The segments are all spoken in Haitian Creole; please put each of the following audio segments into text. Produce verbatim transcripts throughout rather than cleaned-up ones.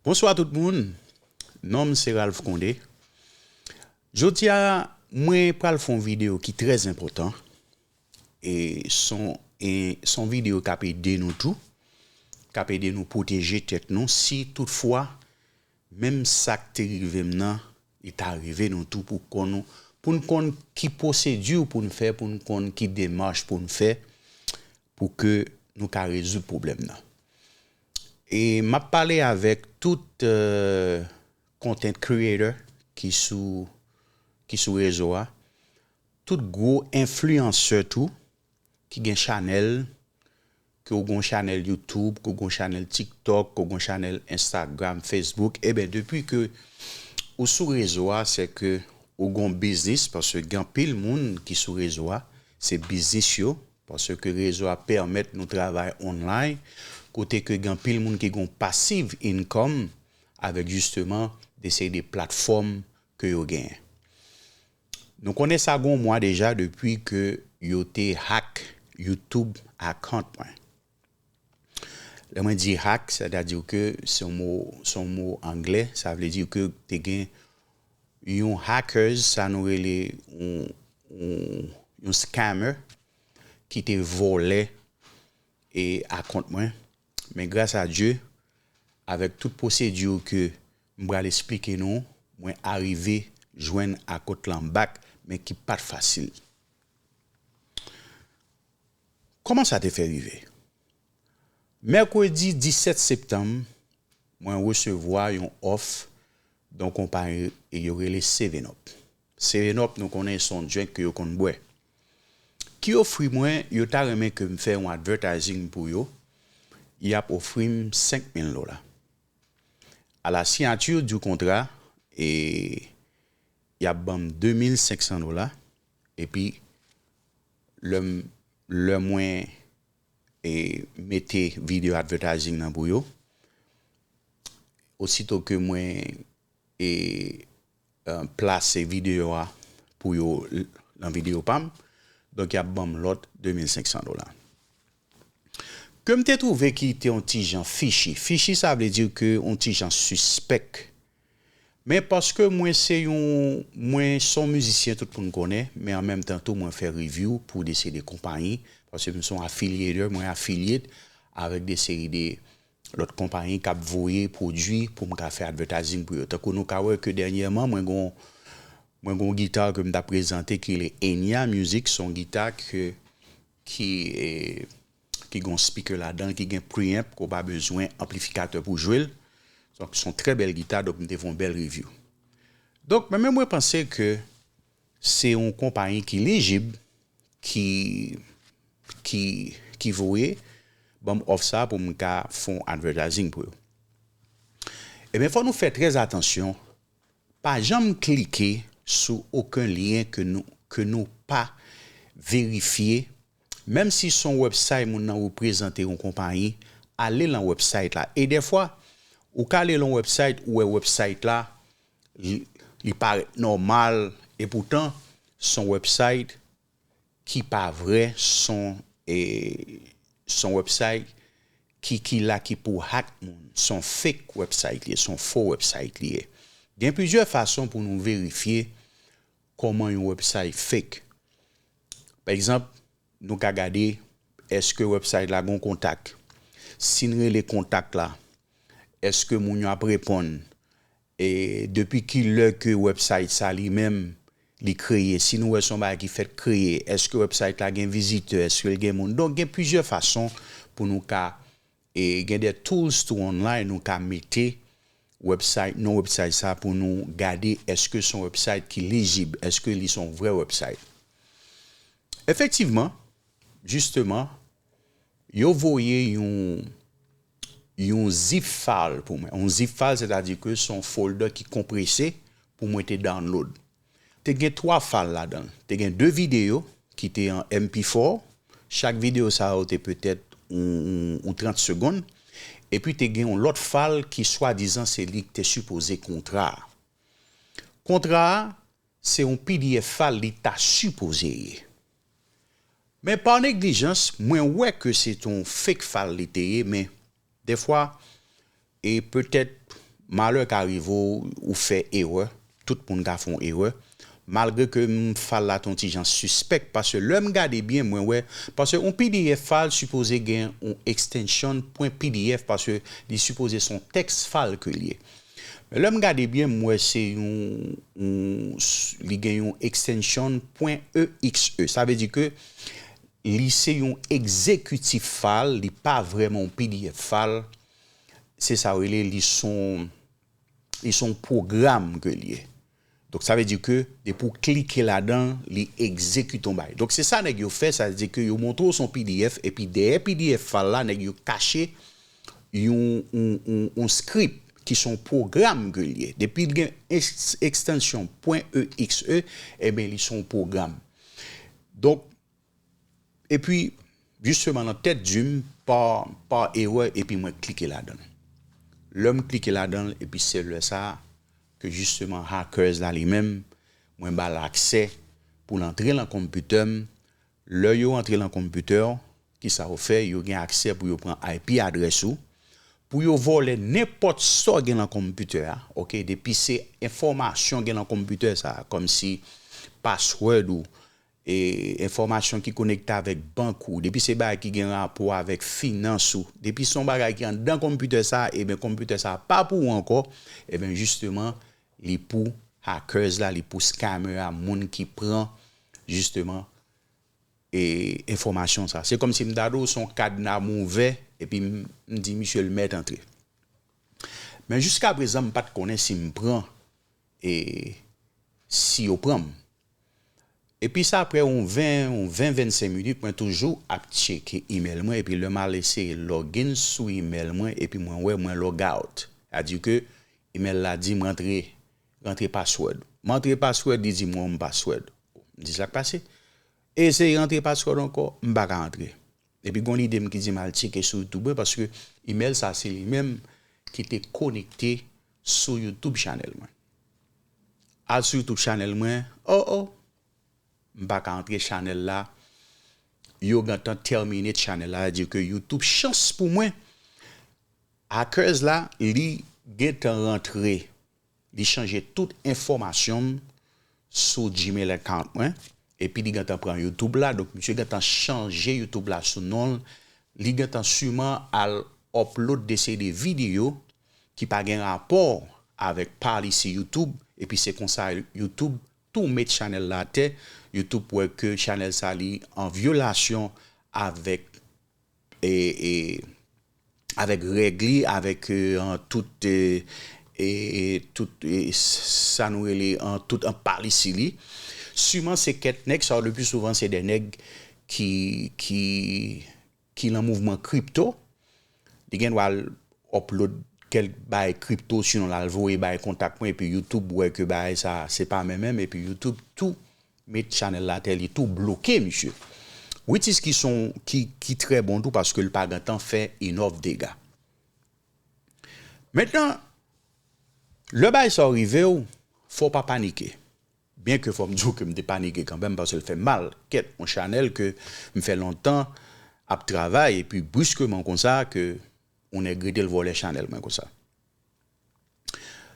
Bonswa tout moun. Non m se Ralph Condé. Jodi a, mwen pral fè yon videyo ki trè enpòtan. E son, e son videyo k ap ede nou tou, k ap ede nou pwoteje tèt nou si toutfwa, menm sa k te rive m nan, li ta rive nou tou pou konn, pou n konn ki pwosedi pou n fè, pou n konn ki demach pou n fè, pou ke nou ka rezoud pwoblèm nan. E m ap pale avèk tout, euh, content creator ki sou, ki sou rezo a, tout gwo enfliyansè tou, ki gen chanèl, ke w gen chanèl YouTube, ke w gen chanèl TikTok, ke w gen chanèl Instagram, Facebook, eben, depi ke ou sou rezo a, se ke ou gen biznis, paske gen anpil moun ki sou rezo a, se biznis yo, paske rezo a pèmèt nou travay online, kote ke gen anpil moun ki gen passive income avèk jisteman de seri de platfòm ke yo genyen. Nou konnen sa gen yon mwa deja depi ke yo te hack YouTube account mwen. Lè mwen di hack, sètadi ke se yon mo, se yon mo anglè, sa vle di ke te gen yon hackers, sa nou rele yon, yon, yon scammer, ki te vòlè e account mwen. Men gras a Dye, avèk tout pwosedi ke m pral esplike nou, mwen arive jwenn account lan back, men ki pa t fasil. Kòman sa te fè rive? Mèkredi disèt septanm, mwen resevwa yon òf de yon konpayi yo rele Seven Up. Seven Up, nou konnen se yon drink ke yo konn bwè. Ki ofri mwen, yo ta renmen ke m fè yon advertising pou yo, y ap ofri m senk mil dola. À la signature du contrat, e y ap ban m de mil senk san dola, epi lè m, lè mwen, e, mete videyo advertising nan pou yo, osito ke mwen, e, e, plase videyo a pou yo l-, nan videyo pa m, donk y ap ban m lòt de mil senk san dola. Ke m te twouve ki te yon ti jan fishy. Fishy, sa vle di ke yon ti jan sispèk. Men paske mwen se yon, mwen se yon mizisyen tout moun konnen, men an menm tan tou mwen fè review pou de seri de konpayi, paske m se yon affiliator, mwen affiliate avèk de seri de lòt konpayi k ap voye pwodui pou m ka fè advertising pou yo. Tankou nou ka wè ke dènyèman, mwen gon, mwen gon gita ke m t ap prezante ki rele Enya Music, se yon gita ke, ki, e, ki gon speaker ladan, ki gen preamp, ke w pa bezwen anplifikatè pou jwe l. Donk, se yon trè bèl gita, donk m te fè yon bèl review. Donk, mwen menm mwen panse ke se yon konpayi ki lijib, ki, ki, ki voye ban m òf sa pou m ka fè yon advertising pou yo. Ebyen, fò nou fè trè atansyon, pa janm klike sou okenn lyen ke nou, ke nou pa verifye, menm si se yon website moun nan reprezante yon konpayi, ale lan website la. E dèfwa, ou ka ale lan website, ou wè website la, li, li parèt nòmal, epoutan, se yon website ki pa vrè, se yon, e, se yon website ki, ki la ki pou hack moun. Se yon fake website li ye, se yon fo website li ye. Gen plizyè fason pou nou verifye kòman yon website fake. Pa egzanp, nou ka gade, èske website la gon kontak? Si n rele kontak la, èske moun yo ap reponn? E depi ki lè ke website sa li menm li kreye? Si nou wè se yon bagay ki fèk kreye, èske website la gen vizitè? Èske l gen moun? Donk, gen plizyè fason pou nou ka, e gen de tools tou online nou ka mete website, non website sa pou nou gade èske se yon website ki lijib, èske li se yon vrè website. Efektivman, jisteman, yo voye yon, yon zip file pou mwen. Yon zip file, sètadi ke se yon folder ki konprese pou mwen te download. Te gen twa file ladan l. Te gen de videyo ki te an M P four. Chak videyo sa yo te petèt yon, yon, yon trant segonn. Epi te gen yon lòt file ki swadizan se li ki te sipoze kontra a. Kontra a, se yon P D F file li ta sipoze ye. Men pa neglijans, mwen wè ke se t yon fake file li te ye, men dèfwa, e petèt malè ka rive w, ou fè erè. Tout moun ka fè yon erè. Malgre ke m file la t on ti jan sispèk, paske lè m gade byen, mwen wè, paske yon P D F file sipoze gen yon extension point P D F, paske li sipoze se yon tèks file ke l ye. Men lè m gade byen, m wè se yon, yon, li gen yon extension point E X E. Sa vle di ke li se yon egzekitif file, li pa vrèman yon P D F file. Se sa yo rele, li se yon, li se yon pwogram ke l ye. Donk, sa vle di ke depi w klike ladan, li egzekite yon bagay. Donk, se sa nèg yo fè, sa vle di ke yo montre w se yon P D F, epi dèyè P D F file la, nèg yo kache yon, yon, yon, yon script ki se yon pwogram ke l ye. Depi l gen ex-, extension point E X E, ebyen, li se yon pwogram. Donk, epi, jisteman, nan tèt di m, pa, pa erè, epi mwen klike ladan l. Lè m klike ladan l, epi se lè sa a ke jisteman hackers la li menm, mwen ba l aksè pou l antre lan konpitè m. Lè yo antre lan konpitè w, kisa yo fè? Yo gen aksè pou yo pran I P adrès ou, pou yo vòlè nenpòt sa w gen lan konpitè a, oke? Depi se enfòmasyon gen lan konpitè sa a, kòmsi password ou, e, enfòmasyon ki konekte avèk bank ou, depi se bagay ki gen rapò avèk finans ou, depi se yon bagay ki anndan konpitè sa a, ebyen, konpitè sa a pa pou ou ankò, ebyen, jisteman, li pou hackers la, li pou scammer a, moun ki pran, jisteman, e, enfòmasyon sa. Se kòmsi m ta di w se yon kadna m ouvè, epi m, m di misye l mèt antre. Men jiska prezan, m pa t konnen si m pran, e, si yo pran m. Epi sa, apre yon ven, yon ven, vennsenk minit, mwen toujou ap tcheke email mwen, epi lè m al eseye login sou email mwen, epi mwen wè mwen log out. Sa di ke email la di m rantre, rantre password. M antre password, li di m wrong password. M di sa k pase. Eseye rantre password ankò, m pa ka antre. Epi gon lide m ki di m al tcheke sou YouTube mwen, paske email sa se li menm ki te konekte sou YouTube channel mwen. Al sou YouTube channel mwen, oh oh, m pa ka antre channel la. Yo gentan terminate channel la, sa di ke YouTube, chans pou mwen, hackers la, li gentan rantre, li chanje tout enfòmasyon m sou Gmail account mwen, epi li gentan pran YouTube la, donk misye gentan chanje YouTube la sou non l, li gentan siman al upload de seri de videyo ki pa gen rapò avèk policy YouTube, epi se konsa YouTube tou met channel la atè. YouTube wè ke channel sa li an vyolasyon avèk, e, e, avèk règ li, avèk, e, an tout, e, e, e, tout, e, s-, sa nou rele an tout an policy li. Siman se kèk nèg, sa le pli souvan se de nèg ki, ki, ki lan mouvman kripto. Li gen dwa al upload kèk bagay kripto, sinon l al voye bay kontak mwen, epi YouTube wè ke bagay sa se pa menm menm, epi YouTube tou met channel la atè, li tou bloke misye. Which is ki son, ki, ki trè bon tou, paske l pa gentan fè enough dega. Mentnan, lè bagay sa yo rive w, fò w pa panike. Byen ke fò m di w ke m te panike kanmenm, paske l fè m mal. Kèt, yon channel ke m fè lontan ap travay, epi briskeman konsa ke yon nèg rete l vòlè channel mwen konsa.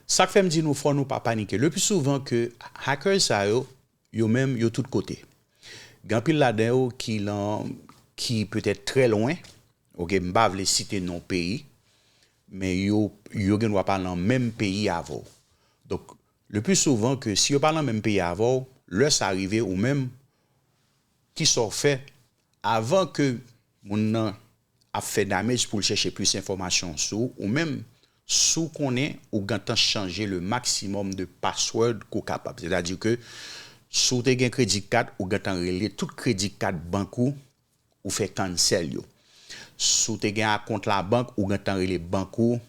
Sa k fè m di nou fò nou pa panike. Le pli souvan ke hacker sa yo, yo menm, yo tout kote. Gen anpil ladan yo ki lan, ki petèt trè lwen, oke, m pa vle site non peyi, men yo, yo gen dwa pa lan menm peyi avè w. Donk, le pli souvan ke si yo pa lan menm peyi avè w, lè sa rive ou menm, kisa w fè? Avan ke moun nan ap fè damage pou l chèche plis enfòmasyon sou ou, ou menm, si w konnen ou gentan chanje le maximum de password ke w kapab. Sètadi ke si w te gen credit card, ou gentan rele tout credit card bank ou, ou fè cancel yo. Si w te gen akont labank, ou gentan rele bank ou,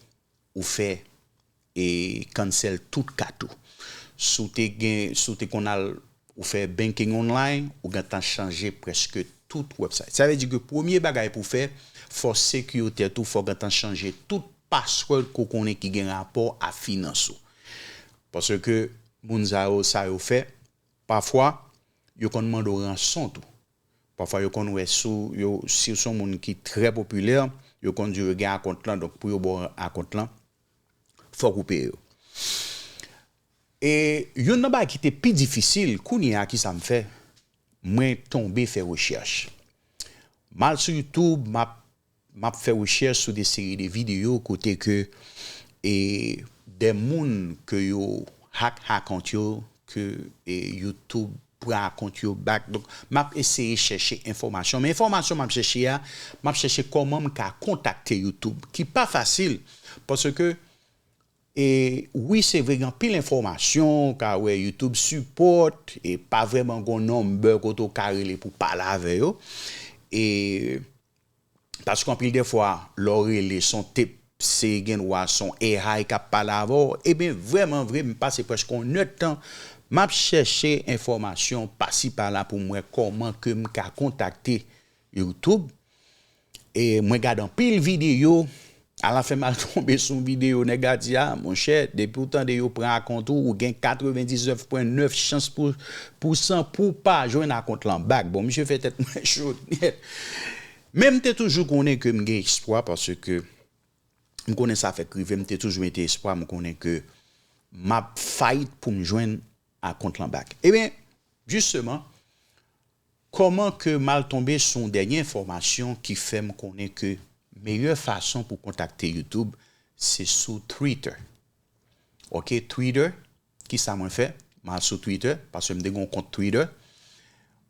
ou fè, e, cancel tout kat ou. Si w te gen, si w te konn al, ou fè banking online, ou gentan chanje prèske tout website. Sa vle di ke premye bagay pou w fè, fò w secure tèt ou, fò w gentan chanje tout password ke w konnen ki gen rapò a finans ou. Paske moun sa yo, sa yo fè, pafwa, yo konn mande w ranson tou. Pafwa, yo konn wè sou, yo, si w se yon moun ki trè popilè, yo konn di w yo gen akont lan, donk pou yo ba w akont lan, fòk ou peye yo. E youn nan bagay ki te pi difisil, kounye a ki sa m fè? Mwen tonbe fè rechèch. M al sou YouTube, m ap, m ap fè rechèch sou de seri de videyo kote ke e de moun ke yo hack account yo, ke e YouTube pran account yo back. Donk, m ap eseye chèche enfòmasyon. Men enfòmasyon m ap chèche a, m ap chèche kòman m ka kontakte YouTube, ki pa fasil, paske e wi, se vre, gen anpil enfòmasyon, ou ka wè YouTube support, e pa vrèman gon number kote ou ka rele pou pale avè yo. E paske anpil de fwa, lè w rele, se yon tep, se gen dwa se yon A I k ap pale avè w. Ebyen, vrèman vre, m pase prèske yon nèdtan, m ap chèche enfòmasyon pasi pala pou m wè kòman ke m ka kontakte YouTube. E mwen gade anpil videyo. Alafen, m al tonbe sou yon videyo, nèg la di, a, monchè, depi w tande yo pran akont ou, ou gen katrevendiznèf pwen nèf chans pou, pou san pou w pa jwenn akont lan back. Bon, misye fè tèt mwen cho nèt. Men m te toujou konnen ke m gen espwa, paske m konnen sa fèk rive, m te toujou mete espwa, m konnen ke m ap fight pou m jwenn akont lan back. Ebyen, jisteman, kòman ke m al tonbe sou yon dènye enfòmasyon ki fè m konnen ke meyè fason pou kontakte YouTube, se sou Twitter. Ok, Twitter, kisa mwen fè? M al sou Twitter, paske m te gen yon kont Twitter.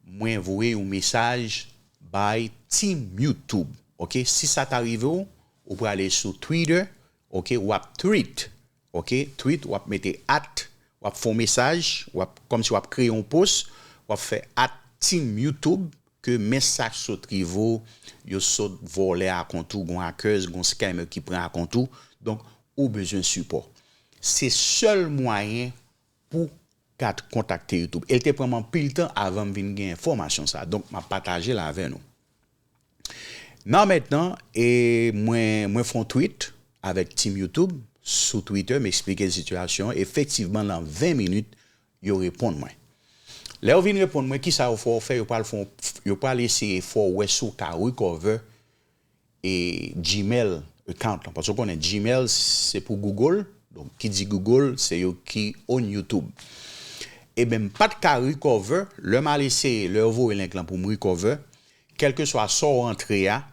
Mwen voye yon mesaj bay Team YouTube. Ok, si sa ta rive w, ou prale sou Twitter, ok, w ap tweet. Ok, tweet, w ap mete at, w ap fè yon mesaj, w ap, kòmsi w ap kreye yon post, w ap fè at Team YouTube, ke men sa k sot rive w, yo sot vòlè akont ou, gon hackers, gon scammer ki pran akont ou, donk ou bezwen sipò. Se sèl mwayen pou ka kontakte YouTube. E l te pran m anpil tan avan m vin gen enfòmasyon sa. Donk, m ap pataje l avè nou. Nan mentnan, e mwen, mwen fè yon tweet avèk Team YouTube sou Twitter, m eksplike sitiyasyon an. Efektivman, nan ven minit, yo reponn mwen. Lè yo vin reponn mwen, kisa yo fè w fè? Yo pral fè w, yo pral eseye fè w wè si w ka recover e Gmail account lan. Paske w konnen Gmail se pou Google. Donk, ki di Google, se yo ki own YouTube. Ebyen, m pa t ka recover. Lè m al eseye, lè yo voye link lan pou m recover, kèlkeswa sa w antre a,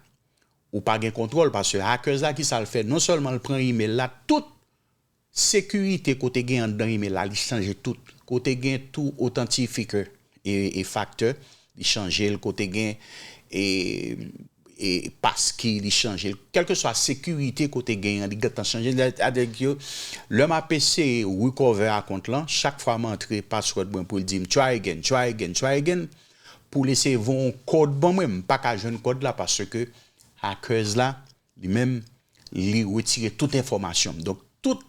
ou pa gen kontwòl, paske hackers la, kisa l fè? Non sèlman l pran email la, tout sekirite kote gen anndan email la, li chanje tout. Kote gen tou authentifier e, e factor, li chanje l. Kote gen e, e passkey, li chanje l. Kèlkeswa sekirite kote gen an, li gentan chanje l. Avèk yo, lè m ap eseye recover akont lan, chak fwa m antre password mwen pou l di m try again, try again, try again, pou l eseye voye yon kòd ban mwen, m pa ka jwenn kòd la paske hackers la, li menm, li retire tout enfòmasyon m. Donk, tout,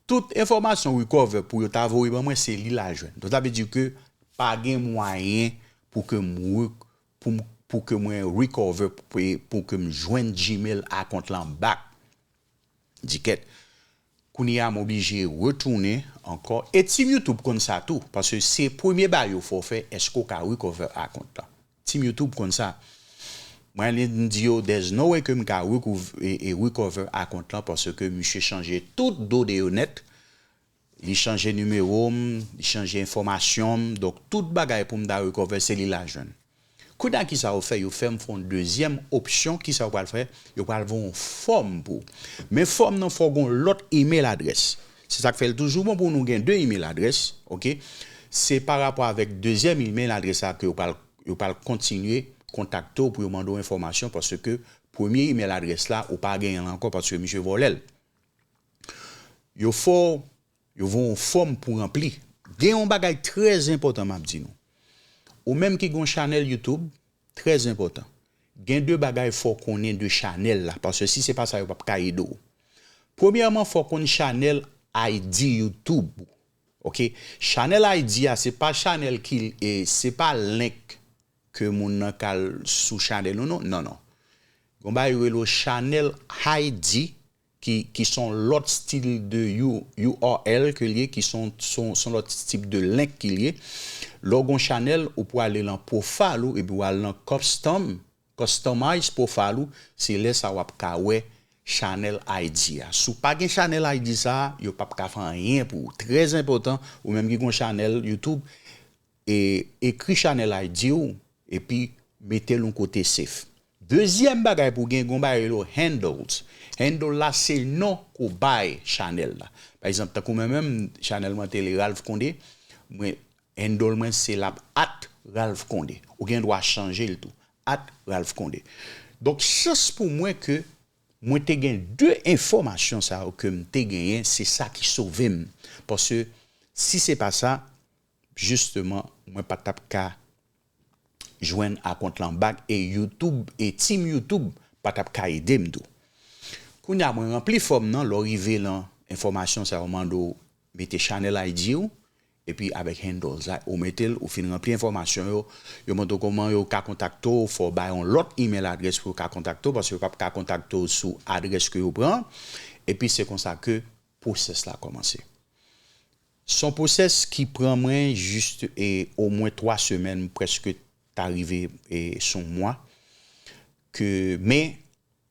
tout enfòmasyon recover pou yo ta voye ban mwen, se li l al jwenn. Donk, sa vle di ke pa gen mwayen pou ke m re-, pou m, pou ke mwen recover, pou, pou ke m jwenn Gmail account lan back. Di kèt. Kounye a, m oblije retounen ankò. E Team YouTube konn sa tou, paske se premye bagay yo fè w fè, èske w ka recover account lan. Team YouTube konn sa. Mwen, m di yo, there's no way ke m ka recouv-, e, e recover account lan, paske misye chanje tout done yo nèt. Li chanje nimewo m, li chanje enfòmasyon m. Donk, tout bagay pou m ta recover, se li l al jwenn. Kounye a, kisa yo fè? Yo fè m fè yon dezyèm opsyon. Kisa yo pral fè? Yo pral voye yon fòm pou ou. Men fòm nan, fò w gen yon lòt email address. Se sa k fè l toujou bon pou nou gen de email address, ok? Se pa rapò avèk dezyèm email address la ke yo pral, yo pral kontinye kontakte w pou yo mande w enfòmasyon, paske premye email address la, ou pa genyen l ankò, paske misye vòlè l. Yo fè w, yo voye yon fòm pou ranpli. Gen yon bagay trè enpòtan m ap di nou. Ou menm ki gen yon chanèl YouTube, trè enpòtan. Gen de bagay fò w konnen de chanèl la, paske si se pa sa, yo p ap ka ede w. Premyèman, fò w konn chanèl I D YouTube ou. Ok? Chanèl I D a, se pa chanèl ki, e, se pa link ke moun nan k al sou chanèl ou non. Non, non. Gon bagay yo rele w chanèl I D, ki, ki se yon lòt stil de U-, U R L ke l ye, ki se yon, se yon, se yon lòt tip de link ke l ye. Lè w gen yon chanèl, ou pou ale lan profile ou, epi w al nan custom, customize profile ou, se lè sa w ap ka wè channel I D a. Si w pa gen channel I D sa a, yo p ap ka fè anyen pou ou. Trè enpòtan, ou menm ki gon channel YouTube, e ekri channel I D ou, epi mete l yon kote safe. Dezyèm bagay pou gen, gon bagay yo rele handles. Handle la se non ke w bay channel la. Pa egzanp, tankou mwen menm, channel mwen te le Ralph Condé, mwen, handle mwen se l ap at Ralph Condé. Ou gen dwa chanje l tou. At Ralph Condé. Donk, chans pou mwen ke mwen te gen de enfòmasyon sa yo ke m te genyen, se sa ki sove m. Paske si se pa sa, jisteman, mwen pa t ap ka jwenn akont lan bak e YouTube, e team YouTube pa t ap ka ede m tou. Kounye a, mwen ranpli fòm nan, lè w rive lan enfòmasyon sa yo mande w mete channel I D ou, epi avèk handles la, ou mete l, ou fin ranpli enfòmasyon yo, yo montre w kòman yo ka kontakte w, fò w bay yon lòt email adrès pou yo ka kontakte w, paske yo p ap ka kontakte w sou adrès ke yo pran, epi se konsa ke pwosès la kòmanse. Se yon pwosès ki pran mwen jis, e, omwen twa semèn, prèske ta rive, e, sou yon mwa, ke, men,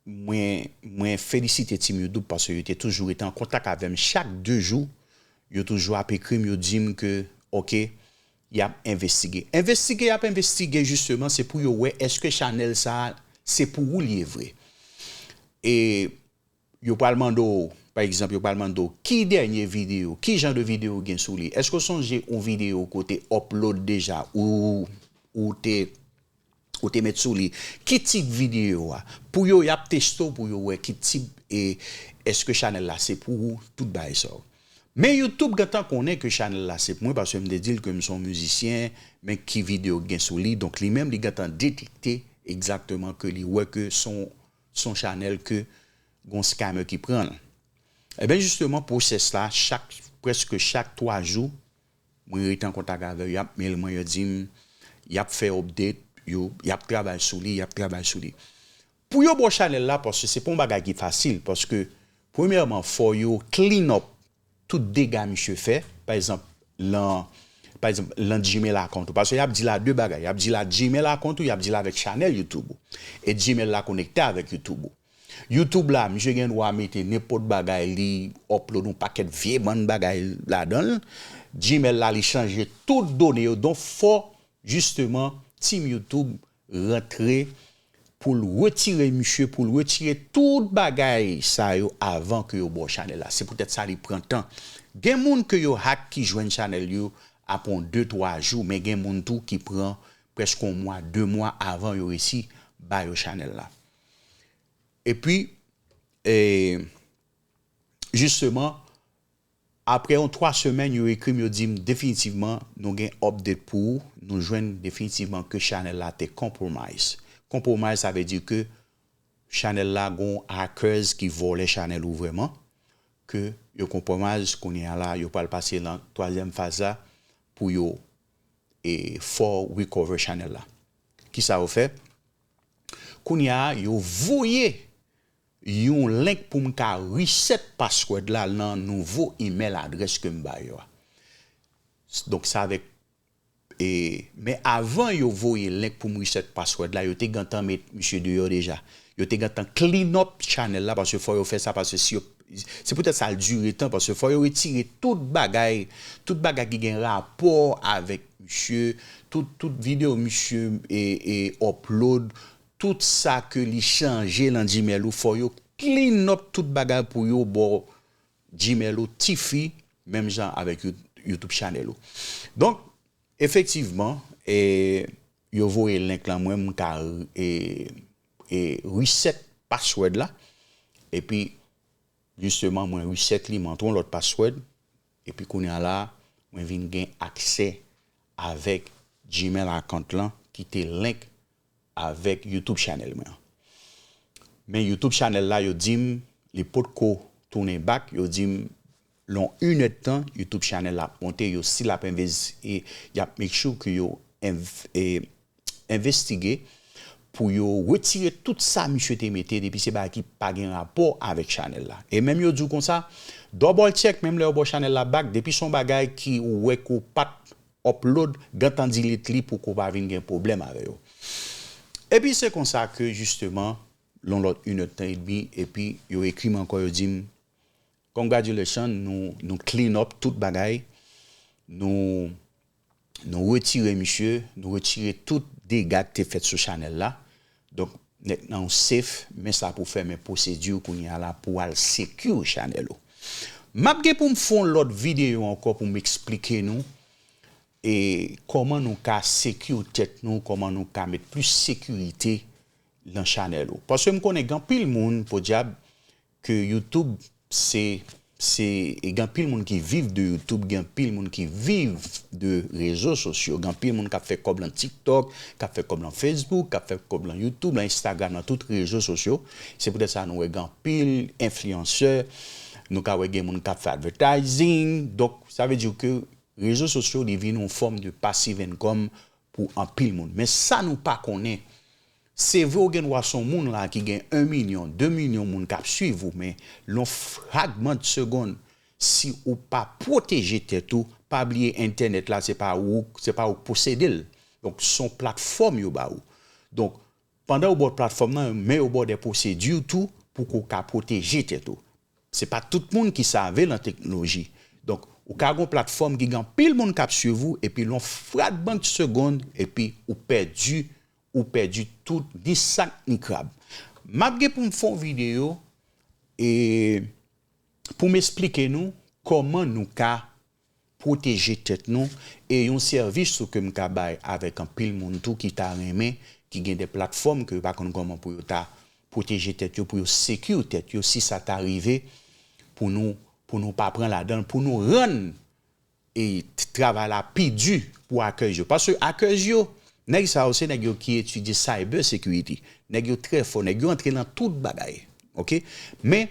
mwen, mwen felisite Team YouTube paske yo te toujou rete an kontak avè m chak de jou. Yo toujou ap ekri m, yo di m ke, oke, y ap envestige. Envestige, y ap envestige, jisteman, se pou yo wè èske chanèl sa a, se pou ou li ye vre. E yo pral mande w, pa egzanp, yo pral mande w, ki dènye videyo, ki jan de videyo w gen sou li? Èske w sonje yon videyo kote upload deja, ou, ou te, ou te met sou li? Ki tip videyo a? Pou yo, y ap teste w pou yo wè ki tip, e èske chanèl la se pou ou, tout bagay sa yo. Men YouTube gentan konnen ke chanèl la se pou mwen, paske m te di l ke m se yon mizisyen, men ki videyo k gen sou li, donk li menm li gentan detekte egzakteman ke li wè ke se yon, se yon chanèl ke gon scammer ki pran l. Ebyen, jisteman, pwosès la, chak, prèske chak twa jou, mwen rete an kontak avè yo, y ap mail mwen, yo di m, y ap fè update, yo, y ap travay sou li, y ap travay sou li. Pou yo ba w chanèl la, paske se pa yon bagay ki fasil, paske, premyèman, fò yo clean up tout dega misye fè, pa egzanp, lan, pa egzanp, lan Gmail account ou. Paske y ap di la de bagay. Y ap di la Gmail account ou, y ap di la avèk chanèl YouTube ou. E Gmail la konekte avèk YouTube ou. YouTube la, misye gen dwa mete nenpòt bagay, li upload yon pakèt vye bann bagay ladan l. Gmail la, li chanje tout done yo. Donk, fò, jisteman, Team YouTube rantre pou l retire misye, pou l retire tout bagay sa yo avan ke yo ba w chanèl la. Se poutèt sa li pran tan. Gen moun ke yo hack ki jwenn chanèl yo apre yon de, twa jou, men gen moun tou ki pran prèske yon mwa, de mwa avan yo resi ba yo chanèl la. Epi, e, jisteman, apre yon twa semèn, yo ekri m, yo di m definitivman, nou gen update pou ou, nou jwenn definitivman ke chanèl la te compromise. Compromise, sa vle di ke chanèl la gon hackers ki vòlè chanèl ou vrèman, ke yo compromise, kounye a la, yo pral pase lan twazyèm faz la pou yo, e, fè w recover chanèl la. Kisa yo fè? Kounye a, yo voye yon link pou m ka reset password la nan nouvo email adrès ke m ba yo a. Donk, se avèk, e, men avan yo voye link pou m reset password la, yo te gentan met misye deyò deja. Yo te gentan clean up chanèl la, paske fò yo fè sa, paske si yo, se poutèt sa l dire tan, paske fò yo retire tout bagay, tout bagay ki gen rapò avèk misye, tout, tout videyo misye, e, e, upload, tout sa ke li chanje lan Gmail ou, fò yo clean up tout bagay pou yo ba w Gmail ou tifi, menm jan avèk You-, YouTube chanèl ou. Donk, efektivman, e, yo voye link lan mwen, m ka, e, e, reset password la. Epi, jisteman, mwen reset li, m antre yon lòt password. Epi kounye a la, mwen vin gen aksè avèk Gmail account lan ki te link avèk YouTube chanèl mwen an. Men YouTube chanèl la, yo di m, li potko tounen back, yo di m, lan yon inèdtan, YouTube chanèl la ap monte, yo still ap envesti, e y ap make sure ke yo env-, e, envestige pou yo retire tout sa misye te mete, depi se bagay ki pa gen rapò avèk chanèl la. E menm yo di w konsa, double check, menm lè yo ba w chanèl la back, depi se yon bagay ki ou wè ke w pa t upload, gentan delete li pou ke w pa vin gen pwoblèm avè yo. Epi se konsa ke, jisteman, lon lòt inèdtan edmi, epi yo ekri m ankò, yo di m, congratulations, nou, nou clean up tout bagay, nou, nou retire misye, nou retire tout dega ki te fèt sou chanèl la. Donk, nèg nan ou safe, men sa pou fèmen pwosedi kounye a la pou al secure chanèl ou. M ap gen pou m fè yon lòt videyo ankò pou m eksplike nou e kòman nou ka secure tèt nou, kòman nou ka met plis sekirite nan chanèl ou. Paske m konnen gen anpil moun, podyab, ke YouTube se, se, e gen anpil moun ki viv de YouTube, gen anpil moun ki viv de rezo sosyo, gen anpil moun k ap fè kòb lan TikTok, k ap fè kòb lan Facebook, k ap fè kòb lan YouTube, lan Instagram, lan tout rezo sosyo. Se poutèt sa nou wè gen anpil enfliyansè, nou ka wè gen moun k ap fè advertising. Donk, sa vle di ke rezo sosyo, li vin yon fòm de passive income pou anpil moun. Men sa nou pa konnen, se vre ou gen dwa se yon moun la ki gen en milyon, de milyon moun k ap swiv ou, men yon fragman de segonn, si ou pa pwoteje tèt ou, pa bliye entènèt la, se pa ou, se pa ou k posede l. Donk, se yon platfòm yo ba ou. Donk, pandan yo ba w platfòm nan, men yo ba w de pwosedi tou pou ke w ka pwoteje tèt ou. Se pa tout moun ki save lan teknoloji. Donk, ou ka gen yon platfòm ki gen anpil moun k ap swiv ou, epi lan fragman de segonn, epi ou pèdi, ou pèdi tout, ni sak ni krab. M ap gen pou m fè yon videyo, e pou m eksplike nou kòman nou ka pwoteje tèt nou, e yon sèvis tou ke m ka bay avèk anpil moun tou ki ta renmen, ki gen de platfòm ke yo pa konn kòman pou yo ta pwoteje tèt yo, pou yo secure tèt yo, si sa ta rive, pou nou, pou nou pa pran ladan l, pou nou rann e t-, travay la pi di pou hackers yo. Paske hackers yo, nèg sa yo se nèg yo ki etidye cyber security. Nèg yo trè fò, nèg yo antre nan tout bagay. Oke? Men,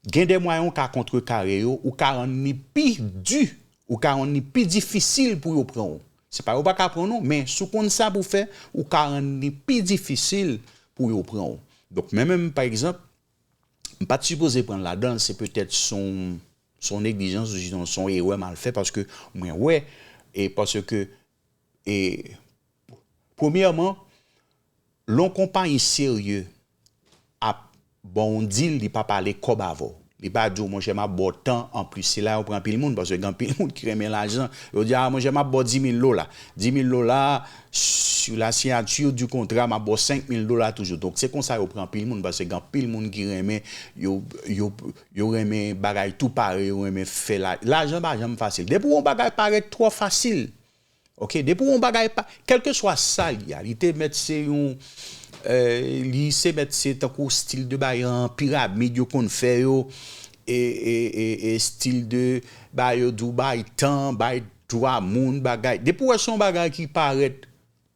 gen de mwayen ou ka kontrekare yo, ou ka rann li pi di, ou ka rann li pi difisil pou yo pran w. Se pa yo pa ka pran w non, men si w konn sa pou fè, ou ka rann li pi difisil pou yo pran w. Donk, mwen menm, pa egzanp, m pa t sipoze pran l ladan, se petèt se yon, se yon neglijans, ou se yon, se yon erè m al fè, paske mwen wè, e paske, e, premyèman, lè yon konpayi serye ap ba w yon deal, li pa pale kòb avè w. Li pa di w, monchè, m ap ba w tan anplis. Se la yo pran anpil moun, paske gen anpil moun ki renmen lajan. Yo di, a, monchè, m ap ba w dis mil dola. Dis mil dola, sur la signature du contrat, m ap ba w senk mil dola toujou. Donk, se konsa yo pran anpil moun, paske gen anpil moun ki renmen, yo, yo, yo renmen bagay tou pare, yo renmen fè la. Lajan pa janm fasil. Depi w wè yon bagay parèt twò fasil, oke, depi w wè yon bagay pa, kèlkeswa sa li a, li te mèt se yon, eh, li se mèt se tankou stil de bagay an piramid yo konn fè yo, e, e, e, e stil de bagay yo di w bay tan, bay dwa moun, bagay. Depi w wè se yon bagay ki parèt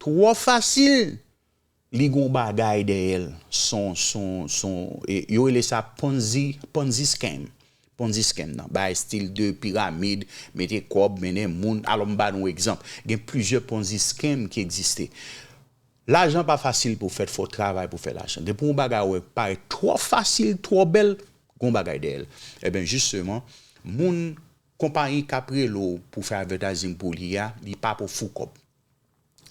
twò fasil, li gon bagay dèyè l. Son, son, son, e, yo rele sa Ponzi, Ponzi scam. Ponzi scam nan. Bagay stil de piramid, mete kòb, mennen moun. Alò, m ba nou egzanp. Gen plizyè Ponzi scam ki egziste. Lajan pa fasil pou fèt, fò w travay pou fè lajan. Depi yon bagay ou wè parèt twò fasil, twò bèl, gon bagay dèyè l. Ebyen, jisteman, moun, konpayi k ap rele w pou fè advertising pou li a, li pa pou fou kòb.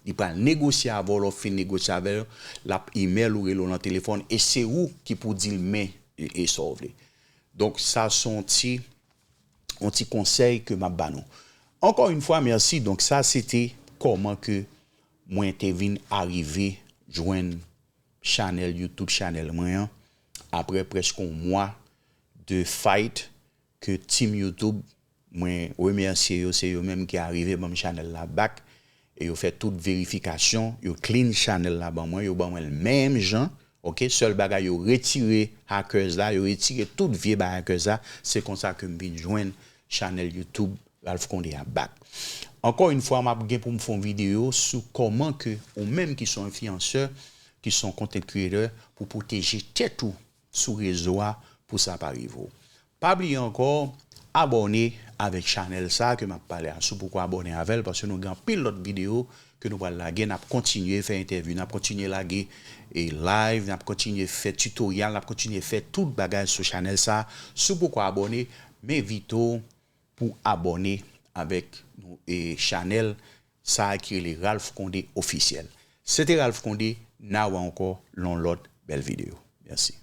Li pral negosye avè w, lè w fin negosye avè l, l ap email ou, rele w nan telefòn, e se ou ki pou di l men e, e sa w vle. Donk, sa se yon ti, yon ti konsèy ke m ap ba nou. Ankò yon fwa, mèsi. Donk, sa se te kòman ke mwen te vin arive jwenn chanèl YouTube, chanèl mwen an, apre prèske yon mwa de fight ke team YouTube, mwen remèsye yo, se yo menm ki arive ban m chanèl la back, e yo fè tout verifikasyon, yo clean chanèl la ban mwen, yo ban mwen l menm jan, oke, sèl bagay yo retire hackers la, yo retire tout vye bagay hackers la, se konsa ke m vin jwenn chanèl YouTube Ralph Condé a back. Ankò yon fwa, m ap gen pou m fè yon videyo sou kòman ke ou menm ki se yon enfliyansè, ki se yon content creator, pou pwoteje tèt ou sou rezo a pou sa pa rive w. Pa bliye ankò, abòne avèk chanèl sa ke m ap pale a. Si w poko abòne avè l, paske nou gen anpil lòt videyo ke nou pral lage, n ap kontinye fè entèvyou, n ap kontinye lage e live, n ap kontinye fè tutorial, n ap kontinye fè tout bagay sou chanèl sa. Si w poko abòne, m envite w pou abòne avèk nou e chanèl sa a ki rele Ralph Condé Officiel. Se te Ralph Condé, n a wè ankò lan yon lòt bèl videyo. Mèsi.